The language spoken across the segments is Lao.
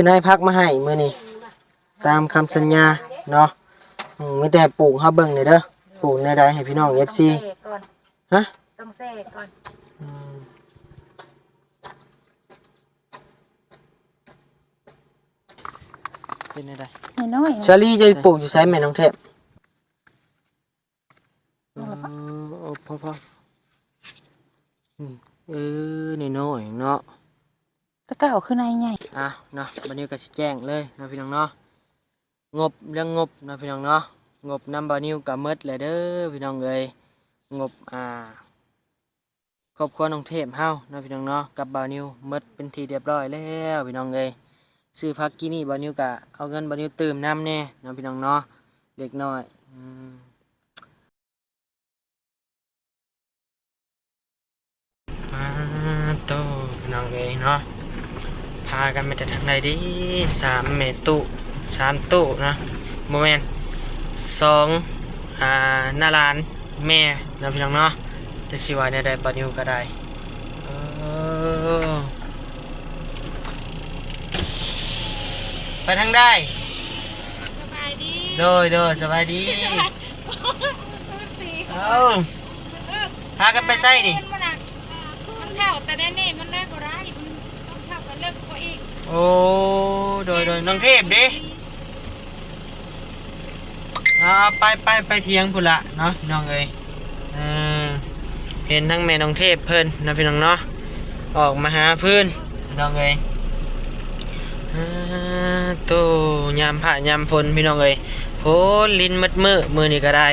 ຊື້ນາຍຜັກມາໃຫ້ມື້ນີ້ ຕາມຄຳສັນຍາເນາະ. ອືມ ມີແຕ່ປູກໃຫ້ເບິ່ງນີ້ເດີ ປູກແນວໃດໃຫ້ພີ່ນ້ອງເອັຟຊີ. ຕ້ອງແຊ່ກ່ອນ ຮະ? ຕ້ອງແຊ່ກ່ອນ. ອືມ ເປັນແນວໃດ? ນ້ອຍໆ ສາລີຈະປູກຢູ່ໃສແມ່ນ້ອງເທບ? ເອີ ພໍໆ ອືມ ເອີ ນ້ອຍໆເນາະ ແຕ່ເກົ່າຄືໃນໃຫຍ່. ອ້າວເນາະ ບາດນີ້ກໍຊິແຈ້ງເລີຍເນາະພີ່ນ້ອງເນາະ. ງົບ ເລື່ອງງົບເນາະພີ່ນ້ອງເນາະ ງົບນຳບ່າວນິວກໍໝົດແລ້ວເດີພີ່ນ້ອງເອີຍ. ງົບ ອ່າ ຄອບຄົວນ້ອງເທບເຮົາເນາະພີ່ນ້ອງເນາະ ກັບບ່າວນິວໝົດເປັນທີ່ຮຽບຮ້ອຍແລ້ວພີ່ນ້ອງເອີຍ. ຊື້ຜັກກີ້ນີ້ບ່າວນິວກະເອົາເງິນບ່າວນິວຕື່ມນຳແດ່ເນາະພີ່ນ້ອງເນາະ ເລັກນ້ອຍ. ອືມ ອາໂຕ ພີ່ນ້ອງເອີຍເນາະ ພາກັນມາແຕ່ທາງໃດເດ? ສາມແມ່ຕູ້ ສາມຕູ້ເນາະ ບໍ່ແມ່ນ ສອງ ອ່າ ນ້າຫຼານ ແມ່ເນາະພີ່ນ້ອງເນາະ. ແຕ່ຊິວ່າແນວໃດ ບ່າວນິວກໍໄດ້ ເອີ ໄປທາງໃດ? ສະບາຍດີ. ໂດຍໆ ສະບາຍດີ. ເອົ້າ ພາກັນໄປໃສນີ້? ມັນເຖົ້າແຕ່ໃດນີ້ ມັນໄດ້ບໍ່ໄດ້ ມັນຕ້ອງເຖົ້າກັນເລີກໄປອີກ. ໂອ້ ໂດຍໆ ນ້ອງເທບເດ? ເອົາ ໄປ ໄປ ໄປຖຽງພຸ້ນລະເນາະພີ່ນ້ອງເອີຍ. ເອີ ເຫັນທັງແມ່ນ້ອງເທບເພິ່ນເນາະພີ່ນ້ອງເນາະ ອອກມາຫາຟືນພີ່ນ້ອງເອີຍ. ອາໂຕ ຍາມຟ້າຍາມຝົນພີ່ນ້ອງເອີຍ ຝົນລິນໝົດມື້ ມື້ນີ້ກໍໄດ້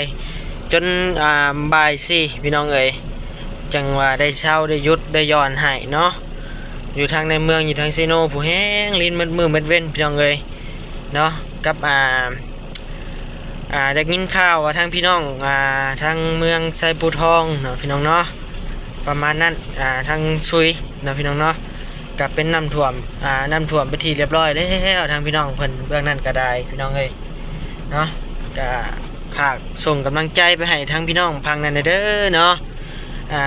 ຈົນ ອ່າ ບ່າຍສີ່ພີ່ນ້ອງເອີຍ ຈັ່ງວ່າໄດ້ເຊົາ ໄດ້ຢຸດ ໄດ້ຢ່ອນໃຫ້ເນາະ. ຢູ່ທາງໃນເມືອງ ຢູ່ທາງເຊໂນ ຜູ້ແຮງລິນໝົດມື້ໝົດເວັນພີ່ນ້ອງເອີຍເນາະ. ກັບ ອ່າ ອ່າ ໄດ້ຍິນຂ່າວວ່າທາງພີ່ນ້ອງ ອ່າ ທາງເມືອງໄຊພູທອງເນາະພີ່ນ້ອງເນາະ ປະມານນັ້ນ ອ່າ ທາງຊຸຍເນາະພີ່ນ້ອງເນາະ ກໍເປັນນ້ຳຖ້ວມ ອ່າ ນ້ຳຖ້ວມເປັນທີ່ຮຽບຮ້ອຍແລ້ວ ທາງພີ່ນ້ອງເພິ່ນເບື້ອງນັ້ນກໍໄດ້ພີ່ນ້ອງເອີຍເນາະ. ກໍຝາກສົ່ງກຳລັງໃຈໄປໃຫ້ທາງພີ່ນ້ອງຝັ່ງນັ້ນແດ່ເດີເນາະ. ອ່າ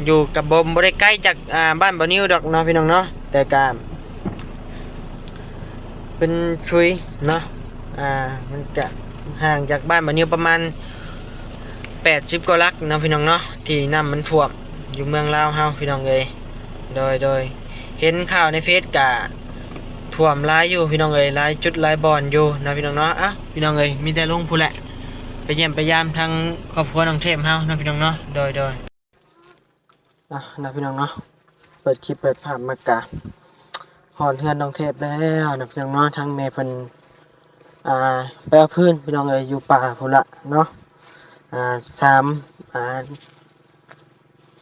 ຢູ່ກັບບໍ່ ບໍ່ໄດ້ໄກຈາກ ອ່າ ບ້ານບ່າວນິວດອກເນາະພີ່ນ້ອງເນາະ ແຕ່ກະເປັນຊຸຍເນາະ ອ່າ ມັນກະຫ່າງຈາກບ້ານບ່າວນິວປະມານແປດສິບກວ່າຫຼັກເນາະພີ່ນ້ອງເນາະ ທີ່ນ້ຳມັນຖ້ວມຢູ່ເມືອງລາວເຮົາພີ່ນ້ອງເອີຍ. ໂດຍ ໂດຍ ເຫັນຂ່າວໃນເຟສກະຖ້ວມຫຼາຍຢູ່ພີ່ນ້ອງເອີຍ ຫຼາຍຈຸດຫຼາຍບ່ອນຢູ່ເນາະພີ່ນ້ອງເນາະ. ອ່ະ ພີ່ນ້ອງເອີຍ ມີແຕ່ລົງພຸ້ນແຫຼະ ໄປຢ້ຽມໄປຢາມທາງຄອບຄົວນ້ອງເທບເຮົາເນາະພີ່ນ້ອງເນາະ. ໂດຍ ໂດຍ ອ່ະເນາະພີ່ນ້ອງເນາະ ເປີດຄລິບເປີດພາບມາກະຮອດເຮືອນນ້ອງເທບແລ້ວເນາະພີ່ນ້ອງເນາະ. ທາງແມ່ເພິ່ນ ອ່າ ໄປເອົາຟືນພີ່ນ້ອງເອີຍ ຢູ່ປ່າພຸ້ນລະເນາະ. ອ່າ ສາມ ອ່າ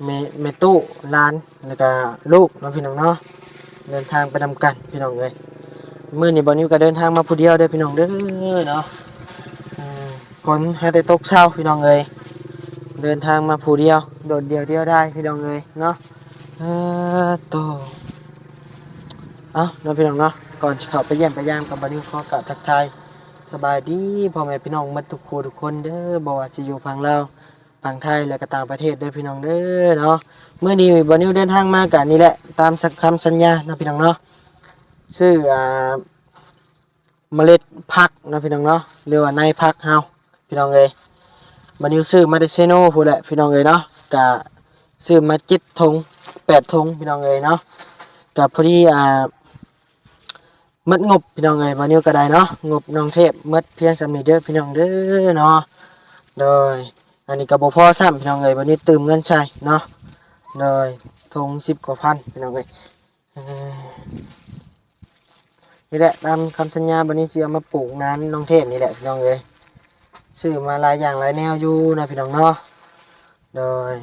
ແມ່ ແມ່ຕູ້ ຫຼານ ແລ້ວກະລູກເນາະພີ່ນ້ອງເນາະ ເດີນທາງໄປນຳກັນພີ່ນ້ອງເອີຍ. ມື້ນີ້ບ່າວນິວກໍເດີນທາງມາຜູ້ດຽວເດີພີ່ນ້ອງເດີເນາະ. ເອີ ຝົນຫາແຕ່ຕົກເຊົາພີ່ນ້ອງເອີຍ ເດີນທາງມາຜູ້ດຽວ ໂດດດ່ຽວດຽວດາຍພີ່ນ້ອງເອີຍເນາະ. ເອີ ໂຕ ເອົ້າເນາະພີ່ນ້ອງເນາະ ກ່ອນຊິເຂົ້າໄປຢ້ຽມໄປຢາມ ກໍບ່າວນິວຂໍກາບທັກທາຍສະບາຍດີພໍ່ແມ່ພີ່ນ້ອງໝົດທຸກຄູ່ທຸກຄົນເດີ ບໍ່ວ່າຊິຢູ່ຝັ່ງລາວ ຝັ່ງໄທ ແລະ ກໍຕ່າງປະເທດເດີພີ່ນ້ອງເດີເນາະ. ມື້ນີ້ບ່າວນິວເດີນທາງມາກະນີ້ແຫຼະ ຕາມຄຳສັນຍາເນາະພີ່ນ້ອງເນາະ ຊື້ ອ່າ ເມລັດຜັກເນາະພີ່ນ້ອງເນາະ ຫຼືວ່າໃນຜັກເຮົາພີ່ນ້ອງເອີຍ. ບ່າວນິວຊື້ມາແຕ່ເຊໂນພຸ້ນແຫຼະພີ່ນ້ອງເອີຍເນາະ ກະຊື້ມາເຈັດຖົງແປດຖົງພີ່ນ້ອງເອີຍເນາະ. ກະພໍດີ ອ່າ ໝົດງົບພີ່ນ້ອງເອີຍ ບ່າວນິວກໍໄດ້ເນາະ ງົບນ້ອງເທບໝົດພຽງສ່ຳນີ້ເດີພີ່ນ້ອງເດີເນາະ. ໂດຍ ອັນນີ້ກໍບໍ່ພໍຊ້ຳພີ່ນ້ອງເອີຍ ບ່າວນິວຕື່ມເງິນໃສ່ເນາະ. ໂດຍ ຖົງສິບກວ່າພັນພີ່ນ້ອງເອີຍ. ເອີ ນີ້ແຫຼະ ຕາມຄຳສັນຍາ ບ່າວນິວຊິເອົາມາປູກນານນ້ອງເທບນີ້ແຫຼະພີ່ນ້ອງເອີຍ. ຊື້ມາຫຼາຍຢ່າງຫຼາຍແນວຢູ່ເນາະພີ່ນ້ອງເນາະ. ໂດຍ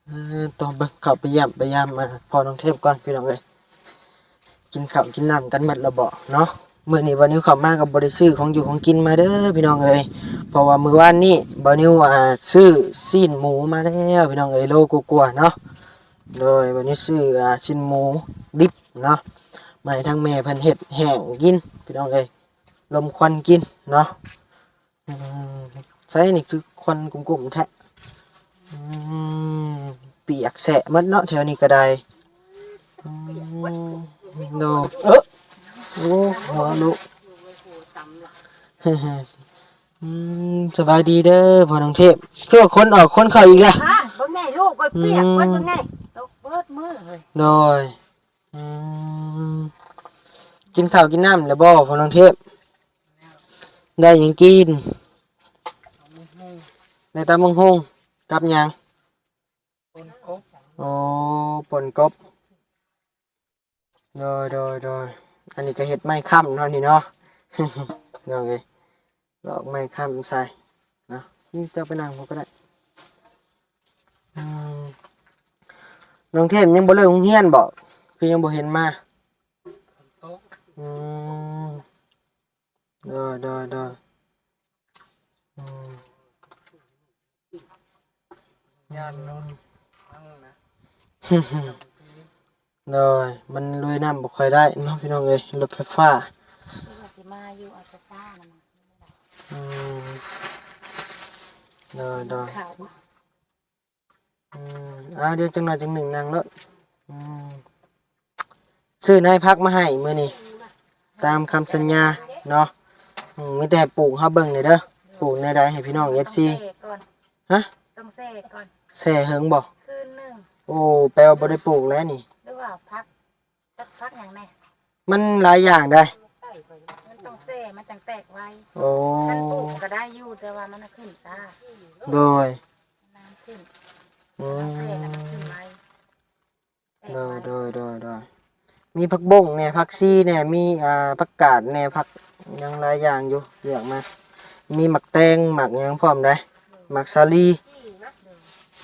ເອີ ຕ້ອງເບິ່ງ ເຂົ້າໄປຢ້ຽມໄປຢາມ ອ່າ ພໍ່ນ້ອງເທບກ່ອນພີ່ນ້ອງເອີຍ. ກິນເຂົ້າກິນນ້ຳກັນໝົດແລ້ວເບາະເນາະ? ມື້ນີ້ບ່າວນິວເຂົ້າມາກໍບໍ່ໄດ້ຊື້ຂອງຢູ່ຂອງກິນມາເດີພີ່ນ້ອງເອີຍ ເພາະວ່າມື້ວານນີ້ບ່າວນິວ ອ່າ ຊື້ຊີ້ນໝູມາແລ້ວພີ່ນ້ອງເອີຍ ໂລກວ່າໆເນາະ. ໂດຍ ບ່າວນິວຊື້ ອ່າ ຊີ້ນໝູດິບເນາະ ມາໃຫ້ທາງແມ່ເພິ່ນເຮັດແຫ້ງກິນພີ່ນ້ອງເອີຍ ລົມຄວັນກິນເນາະ. ອືມ ໃສນີ້ຄືຄວັນກຸ້ມໆແທ້. ອືມ ປຽກແສະໝົດເນາະ ແຖວນີ້ກໍໄດ້. ອືມ ໂດຍ ເອີ ໂອ້ ຫົວລຸ ອືມ ສະບາຍດີເດີພໍ່ນ້ອງເທບ ຄືວ່າຄົນອອກຄົນເຂົ້າອີກລະ ອາ ເບິ່ງແນ່ລູກ ເບິ່ງປຽກ ອືມ ເບິ່ງແນ່ ຕົກເບິດມື້ເລີຍ ໂດຍ ອືມ ກິນເຂົ້າກິນນ້ຳແລ້ວບໍ່ພໍ່ນ້ອງເທບ? ໄດ້ຫຍັງກິນ? ໄດ້ຕຳບັກຫຸ່ງກັບຫຍັງ? ປົ່ນກົບ ໂອ້ ປົ່ນກົບ ໂດຍ ໂດຍ ໂດຍ ອັນນີ້ກໍເຮັດໄມ້ຄ້ຳເນາະນີ້ເນາະ ນ້ອງເອີຍ ລອກໄມ້ຄ້ຳໃສ່ເນາະ ນີ້ເຈົ້າໄປນັ່ງພຸ້ນກໍໄດ້ ອືມ ນ້ອງເທບຍັງບໍ່ເລີກໂຮງຮຽນບໍ? ຄືຍັງບໍ່ເຫັນມາ ຝົນຕົກ ອືມ ໂດຍ ໂດຍ ໂດຍ ອືມ ຢ້ານລົດພັງນະ ໂດຍ ມັນລຸຍນ້ຳບໍ່ຄ່ອຍໄດ້ເນາະ ພີ່ນ້ອງເອີຍ ລົດໄຟຟ້າ ວ່າຊິມາຢູ່ ເອົາໄຟຟ້ານຳ ອືມ ໂດຍ ໂດຍ ເຂົ້າ ອືມ ເອົາ ດຽວຈັກໜ້ອຍຈັ່ງໜຶ່ງນັ່ງໂລດ ອືມ ຊື້ນາຍຜັກມາໃຫ້ມື້ນີ້ ຕາມຄຳສັນຍາເນາະ ອືມ ມີແຕ່ປູກໃຫ້ເບິ່ງແດ່ເດີ ປູກແນວໃດໃຫ້ພີ່ນ້ອງເອັຟຊີ ຕ້ອງແຊ່ກ່ອນ ຮະ ຕ້ອງແຊ່ກ່ອນ ແຊ່ເຫິງບໍ່? ຄືນໜຶ່ງ ໂອ້ ແປວ່າບໍ່ໄດ້ປູກແລ້ວນີ້ ຫຼືວ່າຜັກ ຈັກຜັກຫຍັງແດ່? ມັນຫຼາຍຢ່າງໃດ໋ ມັນຕ້ອງແຊ່ ມັນຈັ່ງແຕກໄວ ໂອ້ ຄັນປູກກໍໄດ້ຢູ່ ແຕ່ວ່າມັນນະຂຶ້ນຊ້າ ໂດຍ ນ້ຳຂຶ້ນ ອືມ ແຊ່ແລ້ວມັນຂຶ້ນໄວ ແຕກໄວ ໂດຍ ໂດຍ ໂດຍ ໂດຍ ມີຜັກບົ້ງແດ່ ຜັກຊີແດ່ ມີ ອ່າ ຜັກກາດແດ່ ຜັກຫຍັງຫຼາຍຢ່າງຢູ່ ເລືອກມາ ມີໝາກແຕງ ໝາກຫຍັງພ້ອມໃດ໋ ໝາກສາລີ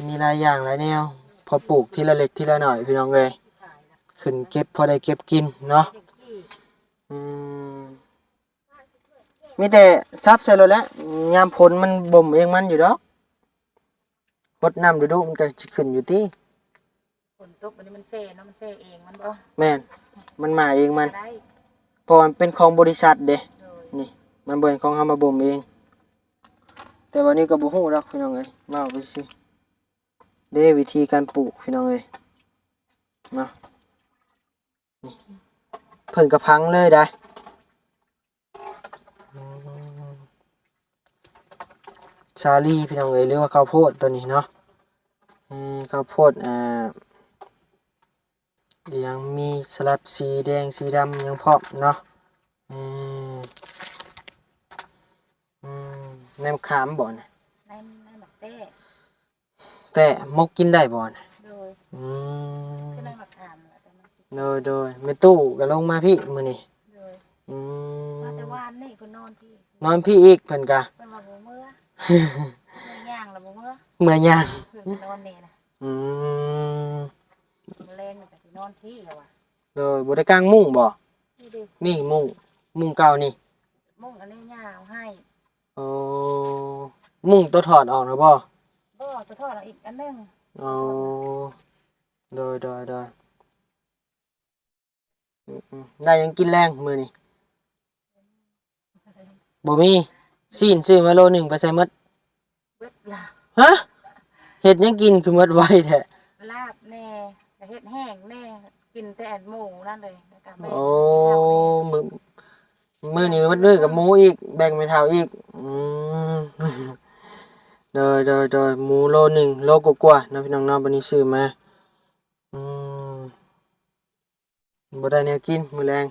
ມີຫຼາຍຢ່າງຫຼາຍແນວ ພໍປູກທີລະເລັກທີລະໜ້ອຍ ພີ່ນ້ອງເອີຍ ຂຶ້ນເກັບພໍໄດ້ເກັບກິນເນາະ ອືມ ມີແຕ່ສັບໃສ່ໂລດແຫຼະ ຍາມຝົນມັນບົ່ມເອງມັນຢູ່ດອກ ຫົດນ້ຳດຸໆ ມັນກໍຊິຂຶ້ນຢູ່ຕິ ຝົນຕົກບັດນີ້ມັນແຊ່ເນາະ ມັນແຊ່ເອງມັນບໍ່ ແມ່ນ ມັນມາເອງມັນ ໄດ້ ເພາະວ່າມັນເປັນຂອງບໍລິສັດເດ້ ໂດຍ ນີ້ ມັນບໍ່ແມ່ນຂອງເຮົາມາບົ່ມເອງ ແຕ່ວ່ານີ້ກໍບໍ່ຮູ້ດອກ ພີ່ນ້ອງເອີຍ ເວົ້າໄປຊື່ ເດ້ວິທີການປູກ ພີ່ນ້ອງເອີຍ ເນາະ ນີ້ ເພິ່ນກໍຝັງເລີຍໄດ໋ ອືມ ສາລີ ພີ່ນ້ອງເອີຍ ຫຼືວ່າເຂົ້າໂພດຕົວນີ້ເນາະ ເອີ ເຂົ້າໂພດ ອ່າ ອີຫຍັງ ມີສະຫຼັບສີແດງ ສີດຳຫຍັງພ້ອມເນາະ ເອີ ອືມ ໃນມະຂາມບໍ່ນະ? ໃນ ໃນໝາກແຕ້ ແຕ່ໝົກກິນໄດ້ບໍ່ນະ? ໂດຍ ອືມ ຄືໃນໝາກຂາມແຫຼະ ແຕ່ມັນ ໂດຍ ໂດຍ ແມ່ຕູ້ກໍລົງມາພີ້ມື້ນີ້ ໂດຍ ອືມ ມາແຕ່ວານນີ້ເພິ່ນນອນພີ້ ນອນພີ້ອີກ ເພິ່ນກະ ເພິ່ນວ່າບໍ່ເມືອ ເມືອຍ່າງລະບໍ່ເມືອ ເມືອຍ່າງ ເພິ່ນກໍນອນນີ້ນະ ອືມ ມື້ແລງນີ້ກໍຊິນອນພີ້ລະວ່າ ໂດຍ ບໍ່ໄດ້ກາງມຸ້ງບໍ່? ນີ້ເດ້ ນີ້ມຸ້ງ ມຸ້ງເກົ່ານີ້ ມຸ້ງອັນນີ້ຍ່າເອົາໃຫ້ ໂອ້ ມຸ້ງໂຕຖອດອອກນະບໍ່? ບໍ່ ໂຕຖອດເອົາອີກອັນໜຶ່ງ ໂອ້ ໂດຍ ໂດຍ ໂດຍ ອືມ ອືມ ໄດ້ຫຍັງກິນແລງມື້ນີ້? ບໍ່ມີ ຊີ້ນຊື້ມາໂລໜຶ່ງໄປໃສໝົດ? ເບິດລະ ຮະ? ເຮັດຫຍັງກິນຄືໝົດໄວແທ້? ລາບແດ່ ກະເຮັດແຫ້ງແດ່ ກິນແຕ່ອັນໝູນັ້ນເລີຍ ແລ້ວກະແບ່ງ ໂອ້ ໃຫ້ແມ່ເຖົ້າແດ່ ມື້ ມື້ນີ້ໝົດມື້ກັບໝູອີກ ແບ່ງແມ່ເຖົ້າອີກ ອືມ ໂດຍ ໂດຍ ໂດຍ ໝູໂລໜຶ່ງ ໂລກວ່າໆເນາະ ພີ່ນ້ອງເນາະ ບັດນີ້ຊື້ມາ ອືມ ບໍ່ໄດ້ແນວກິນມື້ແລງ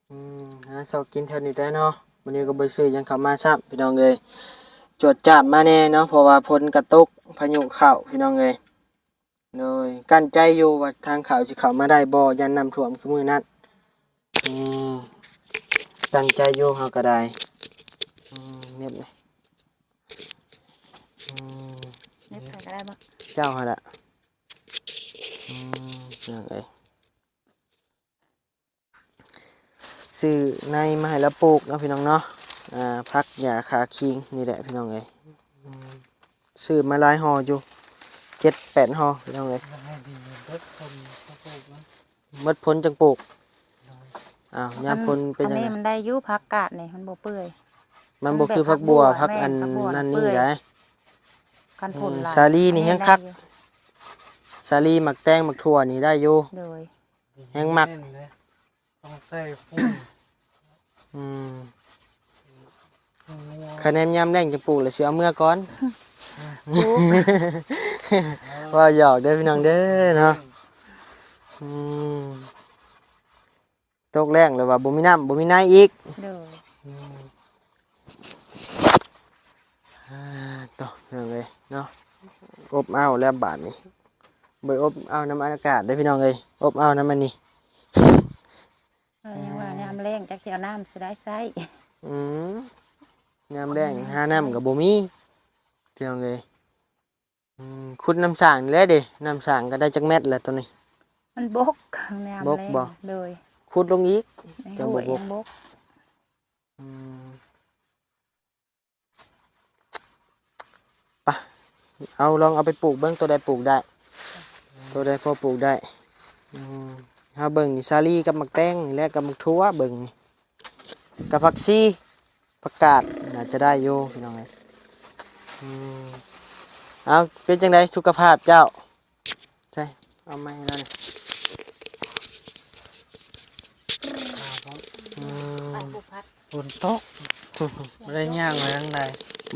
ອືມ ຫາຊອກກິນແຖວນີ້ແຫຼະເນາະ ມື້ນີ້ກໍບໍ່ໄດ້ຊື້ຫຍັງເຂົ້າມາຊ້ຳ ພີ່ນ້ອງເອີຍ ຈວດຈາດມາແດ່ເນາະ ເພາະວ່າຝົນກໍຕົກ ພາຍຸເຂົ້າ ພີ່ນ້ອງເອີຍ ໂດຍ ກັ້ນໃຈຢູ່ວ່າທາງເຂົ້າຊິເຂົ້າມາໄດ້ບໍ່ ຢ້ານນ້ຳຖ້ວມຄືມື້ນັ້ນ ນີ້ ກັ້ນໃຈຢູ່ເຮົາກໍໄດ້ ອືມ ເນັບ ອືມ ເນັບໃຜກໍໄດ້ບໍ່ ເຈົ້າຫັ້ນລະ ອືມ ພີ່ນ້ອງເອີຍ ຊື້ໃນມາໃຫ້ລາວປູກເນາະ ພີ່ນ້ອງເນາະ ອ່າ ຜັກຫຍ້າຂາຄີງນີ້ແຫຼະ ພີ່ນ້ອງເອີຍ ອືມ ຊື້ມາຫຼາຍຫໍ່ຢູ່ ເຈັດແປດຫໍ່ ພີ່ນ້ອງເອີຍ ໃຫ້ດີເບິດຄົນເຂົາປູກນະ ໝົດຜົນຈັ່ງປູກ ໂດຍ ອ້າວ ຍາມຝົນເປັນ ອັນນີ້ມັນໄດ້ຢູ່ ຜັກກາດນີ້ມັນບໍ່ເປື່ອຍ ມັນບໍ່ຄືຜັກບົ່ວ ແມ່ນ ຜັກອັນນັ້ນນີ້ໄດ໋ ຄັນຝົນຫຼາຍ ເອີ ສາລີນີ້ແຮງຄັກ ສາລີ ໝາກແຕງ ໝາກຖົ່ວນີ້ໄດ້ຢູ່ ໂດຍ ແຮງມັກ ແມ່ນເດ້ ຕ້ອງໃສ່ຝຸ່ນ ອືມ ປູກ ຄັນແມ່ນຍາມແລ້ງຈະປູກ ແລ້ວຊິເອົາເມືອກ່ອນ ປູກ ເວົ້າຫຍອກເດີພີ່ນ້ອງເດີເນາະ ອືມ ຕົກແລ້ງແລ້ວວ່າບໍ່ມີນ້ຳ ບໍ່ມີໃນອີກ ໂດຍ ອືມ ອ່າ ໂຕ ພີ່ນ້ອງເອີຍເນາະ ອົບອ້າວແລ້ວບາດນີ້ ບໍ່ອົບອ້າວນຳອາກາດເດ້ພີ່ນ້ອງເອີຍ ອົບອ້າວນຳອັນນີ້ ເອີ ຍັງວ່າຍາມແລ້ງຈັກຊິເອົານ້ຳໃສໃຊ້ ອືມ ຍາມແລ້ງຫານ້ຳກໍບໍ່ມີ ພີ່ນ້ອງເອີຍ ອືມ ຂຸດນ້ຳສ້າງນີ້ແຫຼະເດ້ ນ້ຳສ້າງກໍໄດ້ຈັກແມັດແລ້ວໂຕນີ້ ມັນບົກ ຍາມ ບົກ ແລ້ງ ບໍ່? ໂດຍ ຂຸດລົງອີກ ໃນ ຈັ່ງບໍ່ບົກ ຫ້ວຍຍັງບົກ ອືມ ປະ ເອົາ ລອງເອົາໄປປູກເບິ່ງ ໂຕໃດປູກໄດ້ ໂຕໃດພໍປູກໄດ້ ອືມ ເຮົາເບິ່ງນີ້ ສາລີກັບໝາກແຕງນີ້ແຫຼະ ກັບໝາກຖົ່ວ ເບິ່ງນີ້ ກັບຜັກຊີ ຜັກກາດ ໜ້າຈະໄດ້ຢູ່ພີ່ນ້ອງເອີຍ ອືມ ເອົາ ເປັນຈັ່ງໃດສຸຂະພາບເຈົ້າ? ໃສ່ ເອົາໄມ້ໃຫ້ລາວນີ້ ອືມ ຝົນຕົກ ບໍ່ໄດ້ຍ່າງໄປທາງໃດ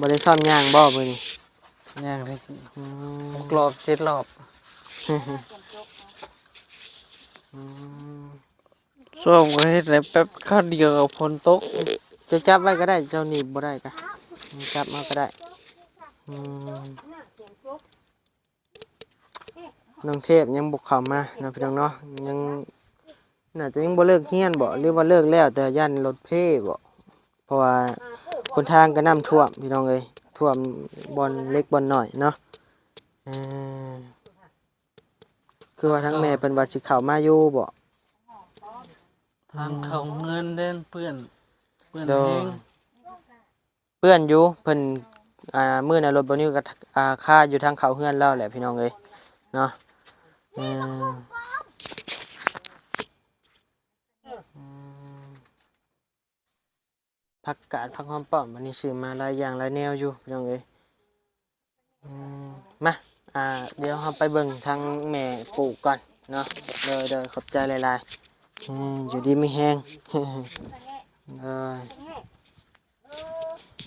ບໍ່ໄດ້ຊ້ອມຍ່າງບໍ່ມື້ນີ້? ຍ່າງໄປ ອືມ ຫົກລອບເຈັດລອບ ອືມ ຊ້ອມກໍເຮັດໄດ້ແປັບຄາວດຽວກໍຝົນຕົກ ເຈົ້າຈັບໄວ້ກໍໄດ້ ເຈົ້າໜີບບໍ່ໄດ້ກະ ຈັບມາກໍໄດ້ ອືມ ນ້ອງເທບຍັງບໍ່ເຂົ້າມາເນາະພີ່ນ້ອງເນາະ ຍັງ ໜ້າຈະຍັງບໍ່ເລີກຮຽນບໍ ຫຼືວ່າເລີກແລ້ວແຕ່ຢ້ານລົດເພບໍ ເພາະວ່າຫົນທາງກໍນ້ຳຖ້ວມພີ່ນ້ອງເອີຍ ຖ້ວມບ່ອນເລັກບ່ອນນ້ອຍເນາະ ເອີ ຄືວ່າທາງແມ່ເພິ່ນວ່າຊິເຂົ້າມາຢູ່ບໍ? ທາງເຂົ້າເຮືອນເດ້ເປື້ອນ ເປື້ອນ ໂດຍ ແຮງ ເປື້ອນຢູ່ ເພິ່ນ ອ່າ ມື້ນັ້ນລົດບ່າວນິວກໍ ອ່າ ຄາຢູ່ທາງເຂົ້າເຮືອນລາວແຫຼະພີ່ນ້ອງເອີຍເນາະ ອືມ ອືມ ຜັກກາດ ຜັກຫອມປ້ອມ ບັດນີ້ຊື້ມາຫຼາຍຢ່າງຫຼາຍແນວຢູ່ພີ່ນ້ອງເອີຍ ອືມ ມາ ອ່າ ດຽວເຮົາໄປເບິ່ງທາງແມ່ປູກກ່ອນເນາະ ໂດຍ ໂດຍ ຂອບໃຈຫຼາຍໆ ອືມ ຢູ່ດີມີແຮງ ໂດຍ ເອີ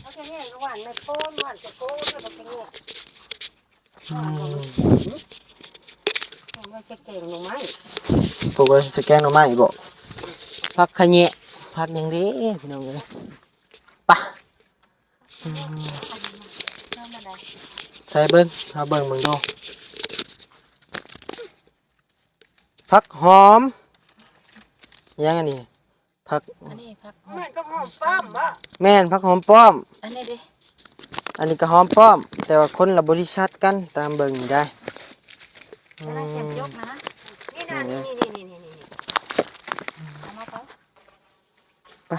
ເອົາແຄ່ນີ້ຫວ່ານແມ່ໂປ້ນ ຫວ່ານແຕ່ໂກ້ນ ແລ້ວກໍແຄ່ນີ້ ອືມ ເອົາໄວ້ໃສ່ແກງໜໍ່ໄມ້ ປູກໄວ້ໃສ່ແກງໜໍ່ໄມ້ບໍ? ຜັກຂະແຍະ ຜັກຫຍັງເດ້ພີ່ນ້ອງເອີຍ ປະ ອືມ ໃສ່ເບິ່ງ ເຮົາເບິ່ງເບິ່ງດູ ຜັກຫອມ ຫຍັງອັນນີ້? ຜັກ ອັນນີ້ຜັກຫອມ ແມ່ນຜັກຫອມປ້ອມບໍ? ແມ່ນ ຜັກຫອມປ້ອມ ອັນນີ້ເດ້? ອັນນີ້ກໍຫອມປ້ອມ ແຕ່ວ່າຄົນລະບໍລິສັດກັນ ຕາມເບິ່ງນີ້ໄດ໋ ອືມ ນີ້ນະ ນີ້ໆໆໆ ເອົາມາໄປ ໄປ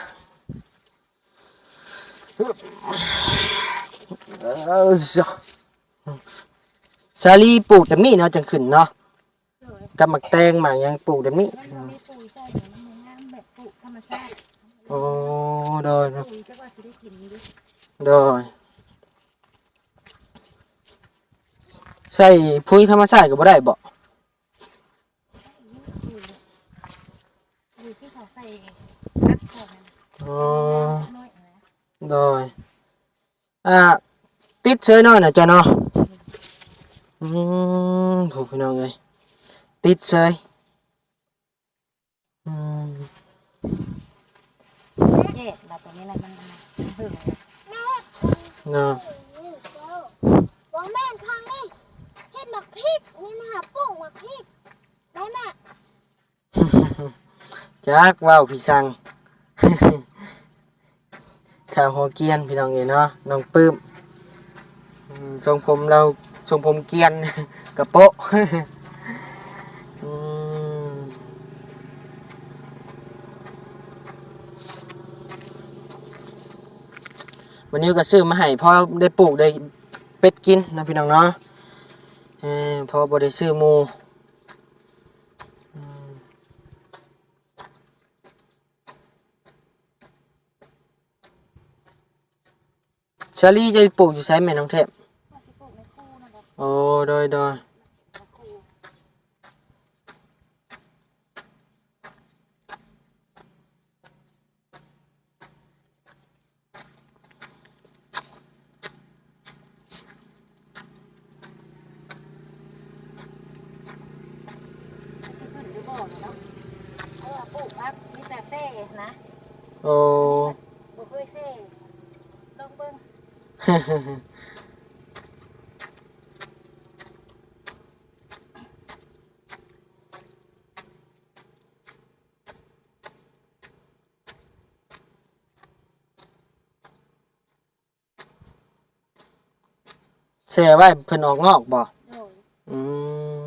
ເອີ ສາລີປູກແຕ່ນີ້ເນາະ ຈັ່ງຂຶ້ນເນາະ. ໂດຍ ກັບໝາກແຕງໝາກຫຍັງປູກແບບນີ້ ມັນບໍ່ມີປຸ໋ຍໃສ່ ມັນບໍ່ງາມແບບປູກທຳມະຊາດ ໂອ້ ໂດຍ ປຸ໋ຍຈັກວ່າຊິໄດ້ກິນຢູ່ ໂດຍ ໃສ່ປຸ໋ຍທຳມະຊາດກໍບໍ່ໄດ້ບໍ? ປຸ໋ຍທີ່ເຂົາໃສ່ຜັກໃສ່ນັ້ນ ອໍ ນ້ອຍໆ ໂດຍ ອ່າ ຕິດເຊີຍເນາະ ນະເຈົ້າເນາະ ອືມ ໂອ້ ພີ່ນ້ອງເອີຍ ຕິດເຊີຍ ອືມ ແຍກລະ ຕົວນີ້ລະ ມັນຫຶງ ເນາະ ບໍ່ແມ່ນຄັ້ງນີ້ ເຮັດໝາກພິກ ນີ້ນະ ປູກໝາກພິກ ໄດ້ມາ ຈັກເວົ້າພິສັງ ຖ້າຫົວກຽນພີ່ນ້ອງເອີຍເນາະ ນ້ອງປຶ້ມ ອືມ ຊົງຜົມລາວ ຊົງຜົມກຽນ ກະໂປະ ອືມ ວັນນີ້ກໍຊື້ມາໃຫ້ ພໍໄດ້ປູກໄດ້ເປັດກິນເນາະ ພີ່ນ້ອງເນາະ ເອີ ພໍບໍ່ໄດ້ຊື້ໝູ່ ອືມ ສາລີຈະປູກຢູ່ໃສແມ່ນ້ອງແທບ? ໂອ້ ໂດຍ ໂດຍ ແມ່ຄູ ແມ່ຄູ ອືມ ແມ່ຄູ ປູກຜັກມີແຕ່ແຊ່ນະ. ໂອ້ ບໍ່ເຄີຍແຊ່ ລອງເບິ່ງ. ແຊ່ໄວ້ເພິ່ນອອກງອກບໍ່? ໂດຍ. ອືມ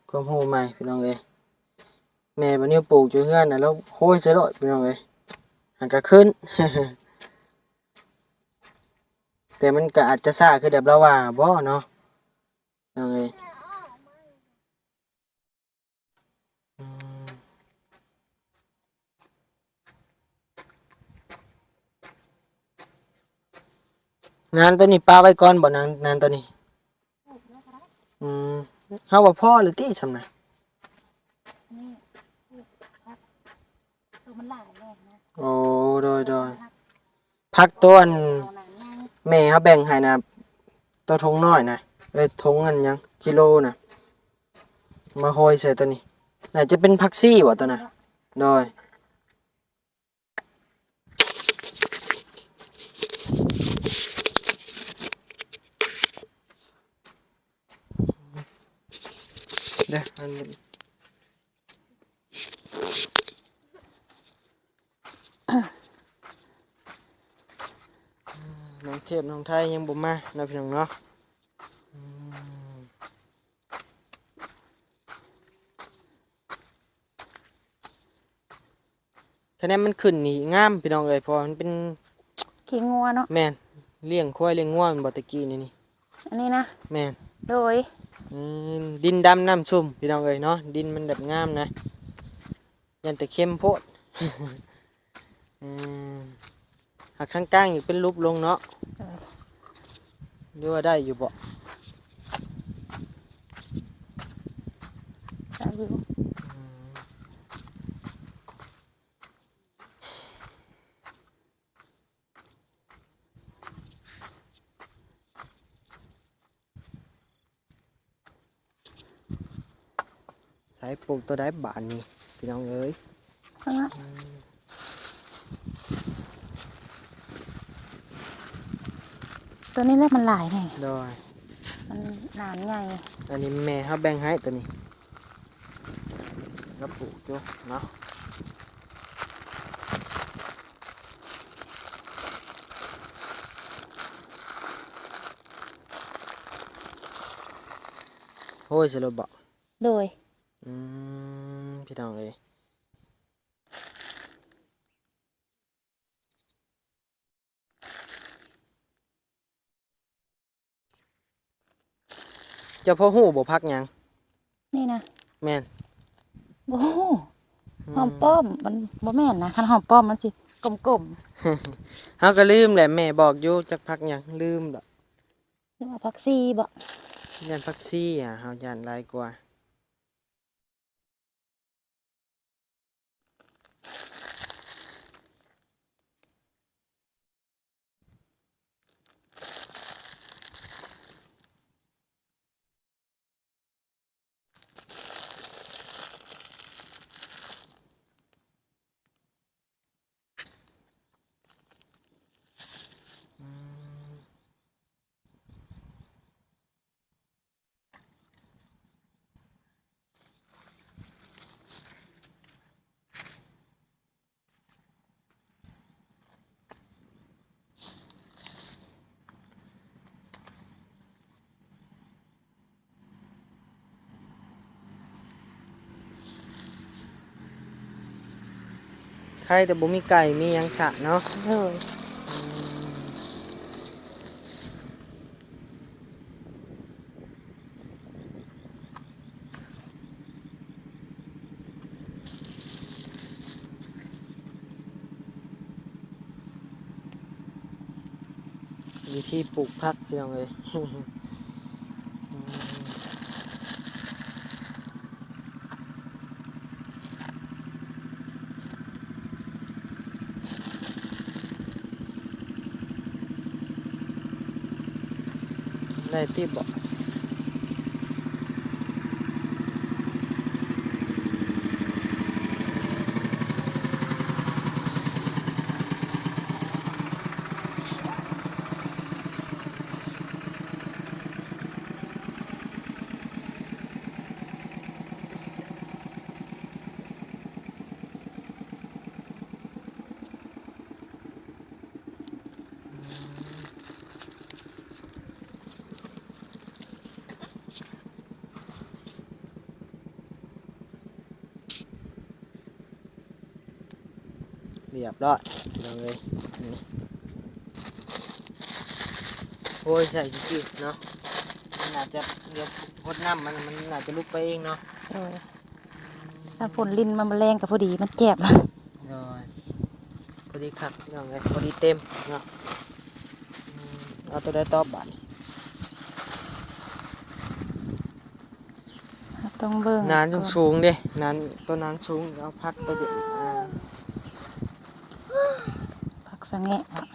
ຄວາມຮູ້ໃໝ່ພີ່ນ້ອງເອີຍ. ແມ່ບໍ່ນິວປູກຢູ່ເຮືອນນະ ລາວໂຮຍໃສ່ໂລດພີ່ນ້ອງເອີຍ ຫາກະຂຶ້ນ ແຕ່ມັນກະອາດຈະຊ້າຄືແບບລາວວ່າບໍ່ເນາະ ພີ່ນ້ອງເອີຍ. ອືມ ນານໂຕນີ້ປະໄວ້ກ່ອນບໍ່? ນານ ນານໂຕນີ້ ອືມ ເຮົາວ່າພໍແລ້ວຕິຊ່ຳນະ ໂອ້ ໂດຍ ໂດຍ. ຜັກໂຕອັນແມ່ເຮົາແບ່ງໃຫ້ນະ ໂຕຖົງນ້ອຍນະ ເອີ ຖົງອັນຫຍັງ ກິໂລນະ ມາໂຮຍໃສ່ໂຕນີ້ ໜ້າຈະເປັນຜັກຊີບໍ່ໂຕນະ? ໂດຍ. ເດ້ ອັນນີ້ ນ້ອງເທບນ້ອງໄທຍັງບໍ່ມາເນາະ ພີ່ນ້ອງເນາະ. ອືມ ຄະແນນມັນຂຶ້ນນີ້ງາມພີ່ນ້ອງເອີຍ ເພາະວ່າມັນເປັນຂີ້ງົວເນາະ. ແມ່ນ ລ້ຽງຄວາຍລ້ຽງງົວແມ່ນບໍ່ແຕ່ກີ້ນີ້? ອັນນີ້ນະ? ແມ່ນ ໂດຍ. ອືມ ດິນດຳນ້ຳຊຸ່ມພີ່ນ້ອງເອີຍເນາະ ດິນມັນແບບງາມນະ ຢ້ານແຕ່ເຄັມໂພດ. ອືມ ຫາກຂ້າງກາງນີ້ເປັນຫຼຸບລົງເນາະ. ເອີ ຫຼືວ່າໄດ້ຢູ່ບໍ່? ໄດ້ຢູ່. ອືມ ໃສ່ປູກໂຕໃດບາດນີ້ພີ່ນ້ອງເອີຍ? ອືມ ໂຕນີ້ແຫຼະມັນຫຼາຍແຮງ. ໂດຍ. ມັນໜານໃຫຍ່. ອັນນີ້ແມ່ເຮົາແບ່ງໃຫ້ໂຕນີ້ ລາວປູກຢູ່ເນາະ. ໂອ້ຍ ສະຫຼຸບບໍ່? ໂດຍ. ອືມ ພີ່ນ້ອງເອີຍ ເຈົ້າພໍຮູ້ບໍ່ ຜັກຫຍັງ? ນີ້ນະ? ແມ່ນ. ບໍ່ຮູ້. ອືມ ຫອມປ້ອມ ມັນບໍ່ແມ່ນນະ ຄັນຫອມປ້ອມມັນຊິກົມໆ. ເຮົາກໍລືມແຫຼະ ແມ່ບອກຢູ່ ຈັກຜັກຫຍັງ ລືມແລ້ວ. ຫຼືວ່າຜັກຊີບໍ? ຢ້ານຜັກຊີອະ ເຮົາຢ້ານຫຼາຍກວ່າ. ໄຄແຕ່ບໍ່ມີໄກ່ມີຫຍັງຊະເນາະ. ເອີ ອືມ ວິທີປູກຜັກ ພີ່ນ້ອງເອີຍ. ໄດ້ຕິບໍ່? ຮຽບຮ້ອຍພີ່ນ້ອງເອີຍ. ນີ້ ໂອ້ຍ ໃສ່ຊື່ໆເນາະ ມັນອາດຈະ ດຽວຫົດນ້ຳມັນ ມັນອາດຈະຫຼຸດໄປເອງເນາະ. ໂດຍ ຖ້າຝົນລິນມາແມະແລງກໍພໍດີ ມັນແຈບ. ໂດຍ ພໍດີຄັກພີ່ນ້ອງເອີຍ ພໍດີເຕັມເນາະ. ອືມ ເອົາຕົວໃດຕໍ່ບາດນີ້? ເຮົາຕ້ອງເບິ່ງ ນານສູງໆເດ້ ນານ ຕົວນານສູງ ເອົາຜັກຕົວດຽວ ອ່າ ຜັກສະແງະເນາະ.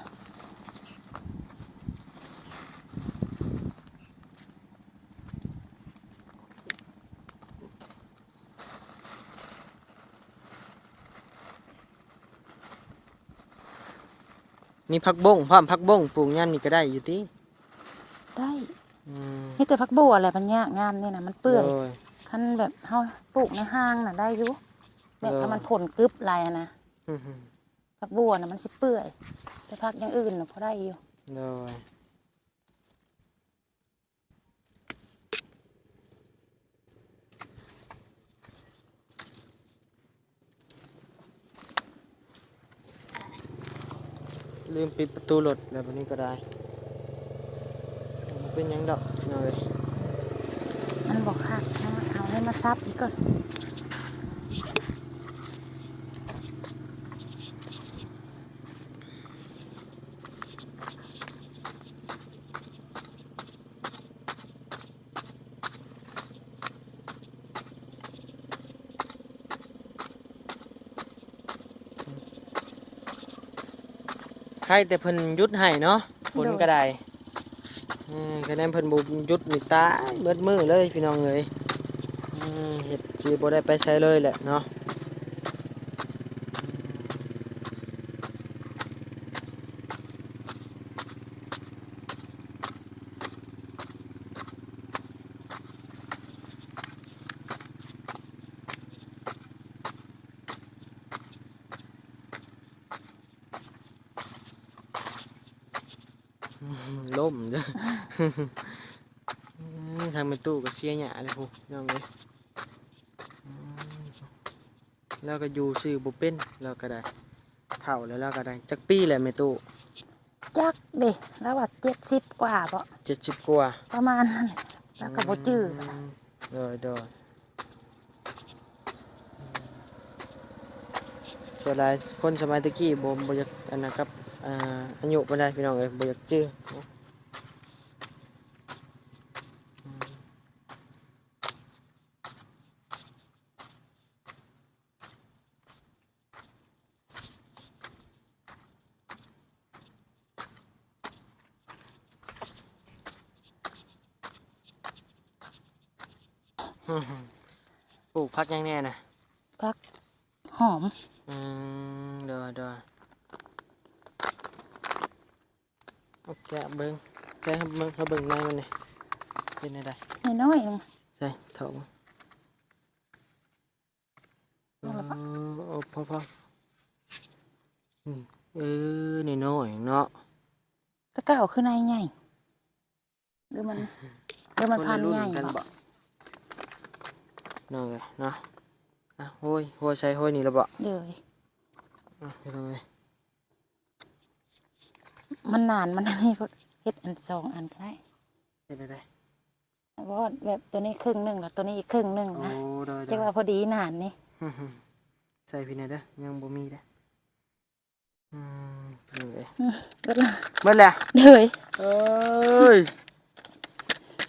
ມີຜັກບົ້ງພ້ອມ ຜັກບົ້ງປູກຍາມນີ້ກໍໄດ້ຢູ່ຕິ? ໄດ້ ອືມ ມີແຕ່ຜັກບົວແຫຼະມັນຍາກ ຍາມນີ້ນະມັນເປື່ອຍ. ໂດຍ ຄັນແບບເຮົາປູກໃນຮ່າງນະໄດ້ຢູ່ ແບບ ໂດຍ ຖ້າມັນຝົນກຶບຫຼາຍຫັ້ນນະ. ອືຮຶ ຜັກບົວນະມັນຊິເປື່ອຍ ແຕ່ຜັກຢ່າງອື່ນນະພໍໄດ້ຢູ່. ໂດຍ ລືມປິດປະຕູລົດແລ້ວ ບັດນີ້ກໍໄດ້ ບໍ່ເປັນຫຍັງດອກພີ່ນ້ອງເອີຍ. ມັນບໍ່ຄັກ ເອົາ ເອົາໃຫ້ມາສັບອີກກ່ອນ. ໄຄແຕ່ເພິ່ນຢຸດໃຫ້ເນາະ ຝົນກໍໄດ້. ໂດຍ ອືມ ຄະແນນເພິ່ນບໍ່ຢຸດນີ້ຕາຍເບິດມື້ເລີຍພີ່ນ້ອງເອີຍ. ອືມ ເຮັດຊິບໍ່ໄດ້ໄປໃສເລີຍແຫຼະເນາະ. ລົ້ມເດີ ທາງແມ່ຕູ້ກໍເສຍຫຍ້າແລ້ວພຸ້ນ ພີ່ນ້ອງເອີຍ. ລາວກໍຢູ່ຊື່ບໍ່ເປັນ ລາວກໍໄດ້ ເຖົ້າແລ້ວ ລາວກໍໄດ້. ຈັກປີແລ້ວແມ່ຕູ້? ຈັກເດ ລາວວ່າເຈັດສິບກວ່າບໍ? ເຈັດສິບກວ່າ ປະມານນັ້ນ ລາວກໍບໍ່ຈື່. ອືມ ໂດຍ ໂດຍ. ສ່ວນຫຼາຍຄົນສະໄໝແຕ່ກີ້ບໍ່ ບໍ່ຢາກອັນນັ້ນກັບ ອ່າ ອາຍຸປານໃດ ພີ່ນ້ອງເອີຍ ບໍ່ຢາກຈື່. ປູກຜັກຫຍັງແດ່ນະ? ຜັກຫອມ. ອືມ ໂດຍ ໂດຍ. ໂອເຄ ເບິ່ງ ໃສ່ເບິ່ງ ເຮົາເບິ່ງໃນມັນນີ້ ເປັນແນວໃດ? ນ້ອຍໆໜຶ່ງ. ໃສ່ ເທາະເບິ່ງ. ເອີ ພໍ ພໍ ອືມ ເອີ ນ້ອຍໆເນາະ. ແຕ່ເກົ່າຄືໃນໃຫຍ່ ຫຼືມັນ ຫຼືມັນພັນໃຫຍ່ບໍ? ນ້ອງເອີຍເນາະ. ອ່ະ ໂຮຍ ໂຮຍໃສ່ ໂຮຍນີ້ລະບໍ? ໂດຍ. ອ່ະ ພີ່ນ້ອງເອີຍ ມັນນານ ມັນອັນນີ້ ເຮັດອັນສອງອັນກໍໄດ້. ເຮັດແນວໃດ? ບໍ່ ແບບຕົວນີ້ເຄິ່ງໜຶ່ງ ແລ້ວຕົວນີ້ອີກເຄິ່ງໜຶ່ງນະ. ໂອ້ ໂດຍ ໂດຍ. ຈັກວ່າພໍດີໜານນີ້. ໃສ່ພີ້ແດ່ເດີ ຍັງບໍ່ມີເດ້. ອືມ ພີ່ນ້ອງເອີຍ ອືມ ເບິດລະ ເບິດແລ້ວ. ໂດຍ. ເອີຍ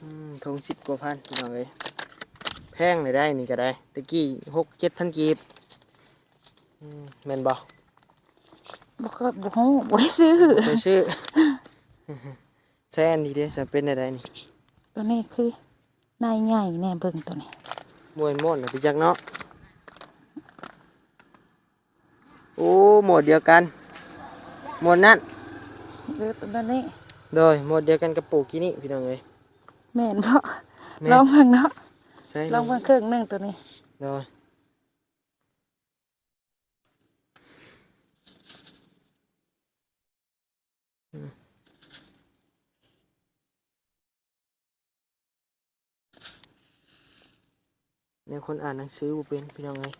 ອືມ ຖົງສິບກວ່າພັນ ພີ່ນ້ອງເອີຍ ແພງເລີຍໄດ໋ນີ້ກໍໄດ້ ແຕ່ກີ້ຫົກເຈັດພັນກີບ. ອືມ ແມ່ນບໍ່? ບໍ່ ກໍບໍ່ຮູ້ ບໍ່ໄດ້ຊື້ ບໍ່ໄດ້ຊື້. ແຊນດີເດ້ ຈະເປັນແນວໃດນີ້? ຕົວນີ້ຄືໃນໃຫຍ່ແນ່ ເບິ່ງຕົວນີ້ ໝວນ ໝວນໄປຈັກເນາະ. ໂອ້ ໝວດດຽວກັນ ໝວດນັ້ນ ເອີ ຕົວນີ້ ໂດຍ ໝວດດຽວກັນກັບປູກີ້ນີ້ ພີ່ນ້ອງເອີຍ. ແມ່ນບໍ່? ແມ່ນ ລອງເບິ່ງເນາະ ໃຊ່ ລອງເບິ່ງເຄິ່ງໜຶ່ງຕົວນີ້ ໂດຍ. ອືມ ແນວຄົນອ່ານໜັງສືບໍ່ເປັນ ພີ່ນ້ອງເອີຍ.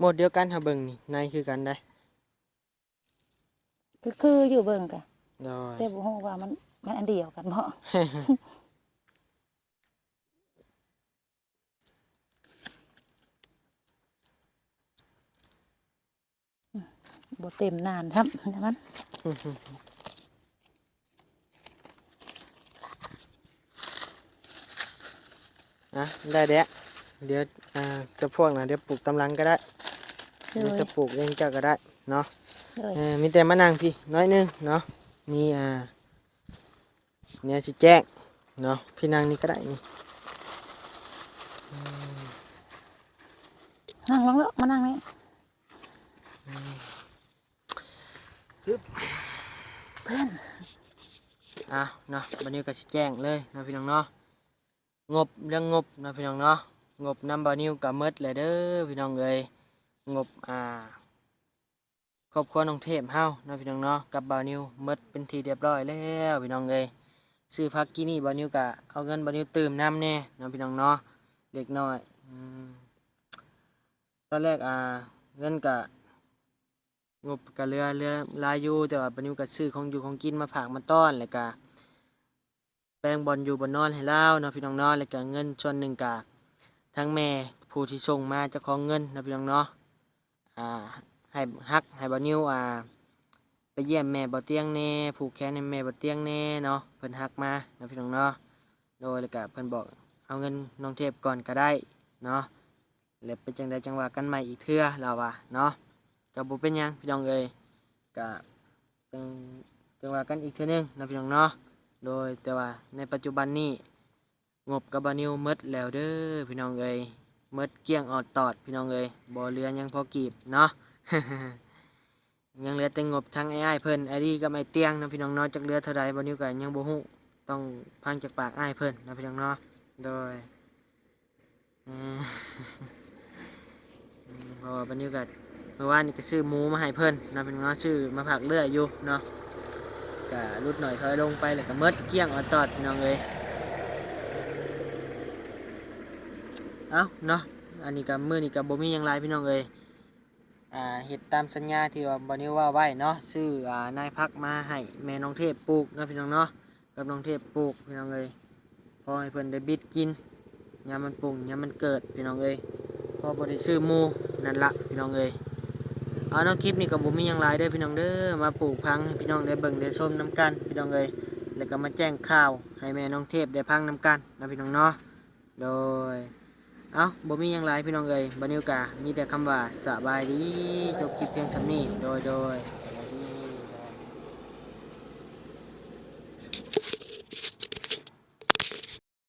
ໝົດດຽວກັນ ຫາເບິ່ງນີ້ ໃນຄືກັນໄດ໋ ຄື ຄືຢູ່ເບິ່ງກະ ໂດຍ ແຕ່ບໍ່ຮູ້ວ່າມັນ ມັນອັນດຽວກັນບໍ່? ບໍ່ເຕັມໜ້ານຊ້ຳ ມັນ ອ່ະ ໄດ້ແລ້ວ ດຽວ ອ່າ ຈະພວກນະ ດຽວປູກຕາມຫຼັງກໍໄດ້ ໂດຍ ດຽວຈະປູກເອງເຈົ້າກໍໄດ້ເນາະ ໂດຍ ເອີ ມີແຕ່ມານັ່ງພີ້ໜ້ອຍໜຶ່ງເນາະ ມີ ອ່າ ແນວຊິແຈ້ງເນາະ ພີ່ນັ່ງນີ້ກໍໄດ້ນີ້ ອືມ ນັ່ງລົງເນາະ ມານັ່ງນີ້ ອືມ ເພື່ອນ ເອົາເນາະ ບາດນີ້ກໍຊິແຈ້ງເລີຍເນາະ ພີ່ນ້ອງເນາະ ງົບ ເລື່ອງງົບເນາະ ພີ່ນ້ອງເນາະ ງົບນຳບາດນີ້ກໍໝົດແລ້ວເດີ ພີ່ນ້ອງເອີຍ ງົບ ອ່າ ຄອບຄົວນ້ອງເທບເຮົາເນາະ ພີ່ນ້ອງເນາະ ກັບບ່າວນິວໝົດເປັນທີ່ຮຽບຮ້ອຍແລ້ວ ພີ່ນ້ອງເອີຍ ຊື້ຜັກກີ່ນີ້ ບ່າວນິວກະເອົາເງິນບ່າວນິວຕື່ມນຳແດ່ເນາະ ພີ່ນ້ອງເນາະ ເລັກນ້ອຍ ອືມ ຕອນແລກ ອ່າ ເງິນກະ ງົບກະເຫຼືອ ເຫຼືອຫຼາຍຢູ່ ແຕ່ວ່າບ່າວນິວກະຊື້ຂອງຢູ່ຂອງກິນມາຝາກມາຕ້ອນ ແລ້ວກະ ແປງບ່ອນຢູ່ບ່ອນນອນໃຫ້ລາວເນາະ ພີ່ນ້ອງເນາະ ແລ້ວກະເງິນສ່ວນໜຶ່ງກະທາງແມ່ຜູ້ທີ່ສົ່ງມາ ເຈົ້າຂອງເງິນເນາະ ພີ່ນ້ອງເນາະ ອ່າ ໃຫ້ຮັກໃຫ້ບ່າວນິວ ອ່າ ໄປຢ້ຽມແມ່ບ່າວຕຽງແດ່ ຜູກແຂນໃຫ້ແມ່ບ່າວຕຽງແດ່ເນາະ ເພິ່ນຮັກມາເນາະ ພີ່ນ້ອງເນາະ ໂດຍ ແລ້ວກະເພິ່ນບອກເອົາເງິນນ້ອງເທບກ່ອນກະໄດ້ເນາະ ແລ້ວເປັນຈັ່ງໃດຈັ່ງວ່າກັນໃໝ່ອີກເທື່ອ ລາວວ່າເນາະ ກໍບໍ່ເປັນຫຍັງ ພີ່ນ້ອງເອີຍ ກໍຈັ່ງ ຈັ່ງວ່າກັນອີກເທື່ອໜຶ່ງເນາະ ພີ່ນ້ອງເນາະ ໂດຍ ແຕ່ວ່າໃນປັດຈຸບັນນີ້ ງົບກັບບ່າວນິວໝົດແລ້ວເດີ ພີ່ນ້ອງເອີຍ ໝົດກ້ຽງອອດຕອດ ພີ່ນ້ອງເອີຍ ບໍ່ເຫຼືອຫຍັງພໍກີບເນາະ ຍັງເຫຼືອແຕ່ງົບທາງອ້າຍໆເພິ່ນ ອ້າຍດີກັບອ້າຍຕຽງເນາະ ພີ່ນ້ອງເນາະ ຈັກເຫຼືອເທົ່າໃດ ບ່າວນິວກໍຍັງບໍ່ຮູ້ ຕ້ອງຟັງຈາກປາກອ້າຍເພິ່ນເນາະ ພີ່ນ້ອງເນາະ ໂດຍ ເອີ ເພາະວ່າບັດນີ້ກໍ ເມື່ອວານນີ້ກໍຊື້ໝູມາໃຫ້ເພິ່ນເນາະ ພີ່ນ້ອງເນາະ ຊື້ມາຝາກເລື້ອຍຢູ່ເນາະ ກໍຫຼຸດໜ້ອຍຖອຍລົງໄປ ແລ້ວກໍໝົດກ້ຽງອອດຕອດ ພີ່ນ້ອງເອີຍ ເອົ້າເນາະ ອັນນີ້ກໍ ມື້ນີ້ກໍບໍ່ມີຫຍັງຫຼາຍ ພີ່ນ້ອງເອີຍ ອ່າ ເຮັດຕາມສັນຍາທີ່ວ່າບ່າວນິວເວົ້າໄວ້ເນາະ ຊື້ ອ່າ ນາຍຜັກມາໃຫ້ແມ່ນ້ອງເທບປູກເນາະ ພີ່ນ້ອງເນາະ ກັບນ້ອງເທບປູກ ພີ່ນ້ອງເອີຍ ພໍໃຫ້ເພິ່ນໄດ້ບິດກິນ ຍາມມັນປຸງ ຍາມມັນເກີດ ພີ່ນ້ອງເອີຍ ພໍບໍ່ໄດ້ຊື້ໝູ່ ນັ້ນລະ ພີ່ນ້ອງເອີຍ ເອົາເນາະ ຄລິບນີ້ກໍບໍ່ມີຫຍັງຫຼາຍເດີ ພີ່ນ້ອງເດີ ມາປູກຝັງໃຫ້ພີ່ນ້ອງໄດ້ເບິ່ງໄດ້ຊົມນຳກັນ ພີ່ນ້ອງເອີຍ ແລ້ວກໍມາແຈ້ງຂ່າວໃຫ້ແມ່ນ້ອງເທບໄດ້ຟັງນຳກັນເນາະ ພີ່ນ້ອງເນາະ ໂດຍ ເອົ້າ ບໍ່ມີຫຍັງຫຼາຍ ພີ່ນ້ອງເອີຍ ບ່າວນິວກະມີແຕ່ຄຳວ່າ ສະບາຍດີ ຈົບຄລິບພຽງສ່ຳນີ້ ໂດຍ ໂດຍ.